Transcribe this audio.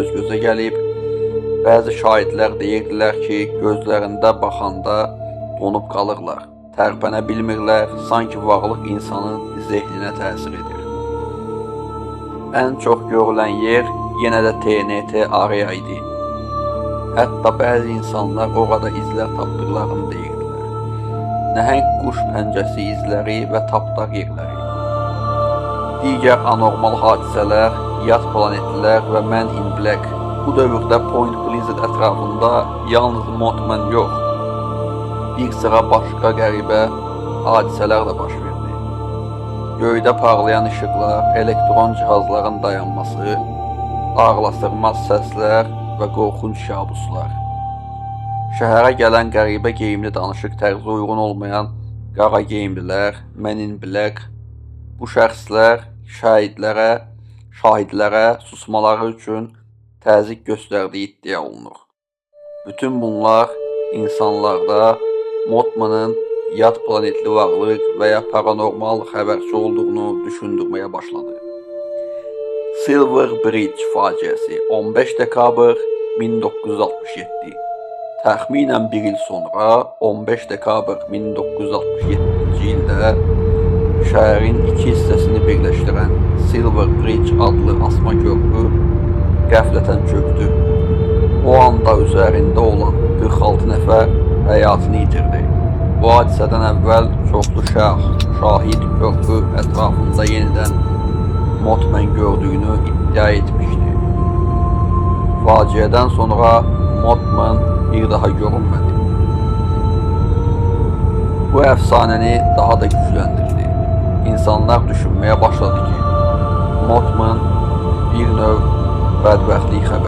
Göz-gözə gəlib. Bəzi şahidlər deyirdilər ki, gözlərində baxanda donub qalırlar, tərpənə bilmirlər, sanki varlıq insanın zehninə təsir edir. Ən çox görülən yer yenə də TNT Area idi. Hətta bəzi insanlar orada izlər tapdıqlarını deyirdilər. Nəhəng quş pəncəsi izləri və tapdaq yerləri. Digər anormal hadisələr, yad planetlər və Men in Black. Bu dövrdə Point Pleasant ətrafında yalnız Mothman yox, bir sıra başqa qəribə hadisələr də baş verdi. Göydə parlayan işıqlar, elektron cihazların dayanması, ağlasığmaz səslər və qorxunc kabuslar. Şəhərə gələn qəribə geyimli, danışıq tərzi uyğun olmayan qara geyimlilər, Men in Black, bu şəxslər şahidlərə susmaları üçün təzyiq göstərdiyi iddia olunur. Bütün bunlar insanlarda Mothmanın yad planetli varlıq və ya paranormal xəbərçi olduğunu düşündürməyə başladı. Silver Bridge faciəsi, 15 dekabr 1967. Təxminən bir il sonra, 15 dekabr 1967-ci ildə şəhərin iki hissəsini birləşdirən Silver Bridge adlı asma körpü qəflətən çökdü. O anda üzərində olan 46 nəfər həyatını itirdi. Bu hadisədən əvvəl çoxlu şahid körpü ətrafında yenidən Mothman gördüyünü iddia etmişdi. Faciədən sonra Mothman bir daha görünmədi. Bu əfsanəni daha da gücləndirdi. İnsanlar düşünməyə başladı ki, Mothman bir növ bədbəxtlik xəbəri.